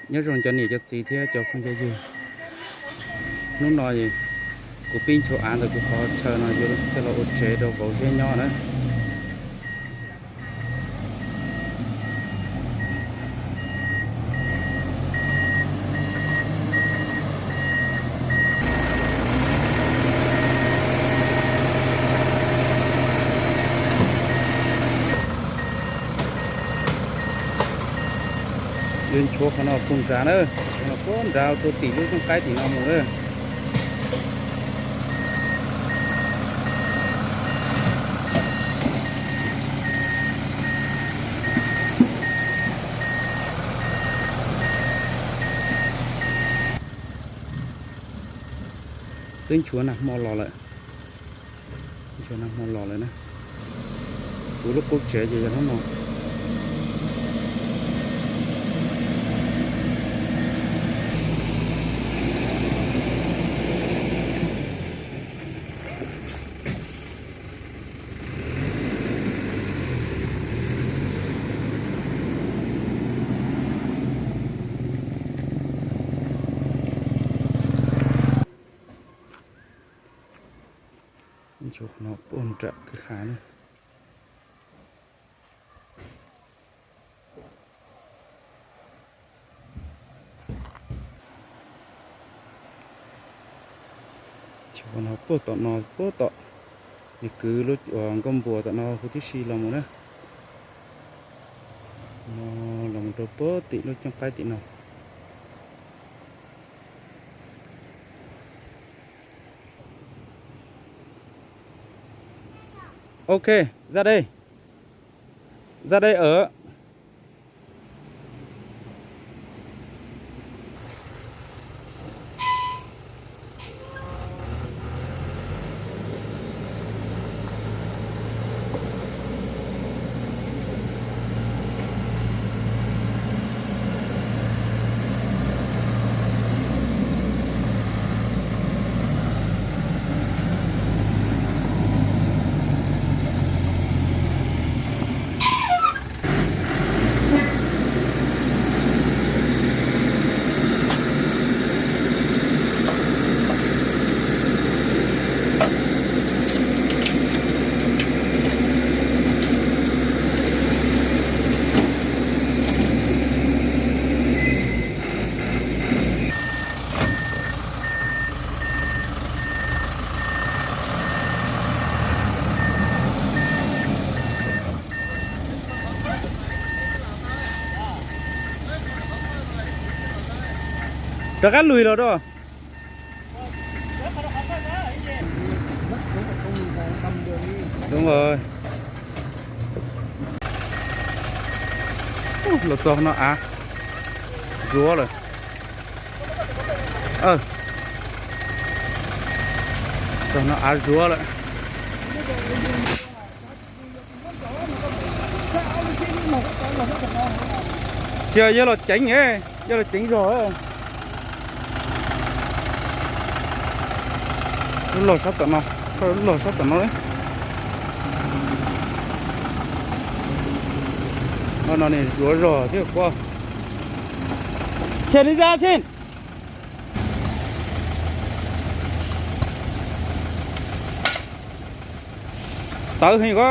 Nyob zoo cov niam cov txiv thiab cov phooj cov ywg. Hnub no kuv pib nchuav av ntawm kuv qhov chaw no yuav coj los ua tsev rau vauv Zeb nyob na. Yuav nchuav qhov no puag nrad na, qhov no puag nrad rau tim lub cooj qaib tim no mus na. Twb nchuav nag hmo los lawm. Nchuav nag hmo los lawm na. Kuv lub qub tsev ces yog hnub no. Nchuav qhov no puag nram kwj ha na. Nchuav qhov no puag tom no, puag tom, nws kwv lub uas nkauj npuas tom no huv tib si los mus na. No los mus rau puag tim lub cooj qaib tim no. Ok, ra đây. Ra đây ở. Rov qab lùi los da. Đúng rồi. Ub, los txog no av zuav lawm. Txog no av zuav lawm. Tsis yog los ceev, yog los ceev zog. Lub log sab tom no, lub log sab tom no. No no nws zuav zog thiab kuv. Chè lý ra chim. Tawv heev ko.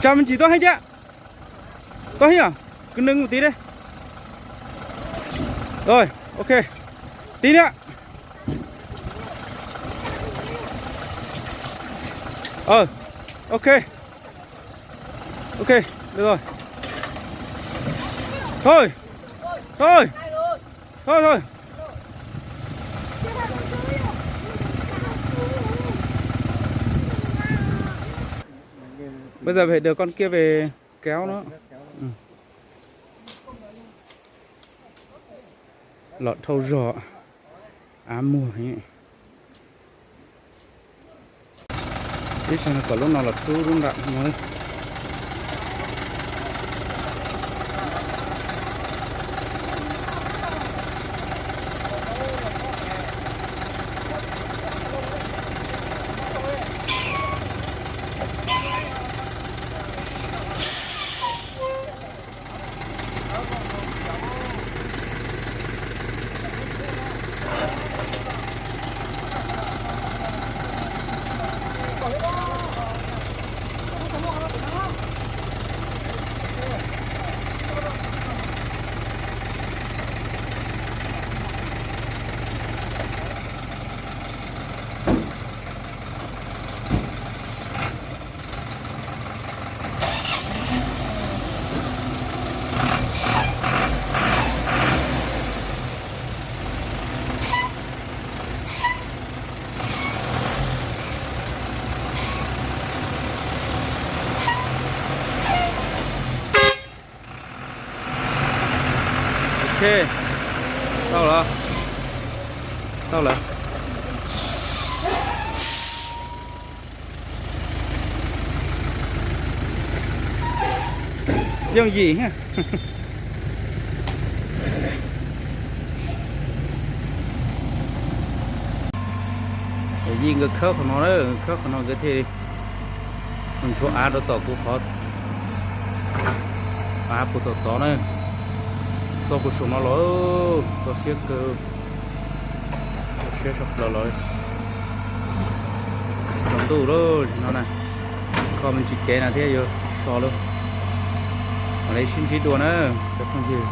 Tsa me ntsis tuaj heev thiab. Tuaj heev os, kwv nws mus tid li. Rồi, ok. Tí nữa. Ờ, ok. Ok, được rồi. Thôi. Thôi. Thôi, thôi. Bây giờ phải đưa con kia về kéo nó. Los dhau zog, av muag. Ib sab no kom lub no los rub lub nram no. Ok, tau lawm. Tau lawm. Yooj yim. Yij nkawd khawb qhov no na, khawb qhov no nkawd thiaj mus nchuav av rau tom kuv qhov av puag tom tod na. Txog puag saum no los, txog siab kawg, txog siab tshaj plaws los. Tsaus ntuj lawm no na, kho me ntsis kev no thiab yuav so lawm. Mam li sib ntsib dua na cov phooj ywg.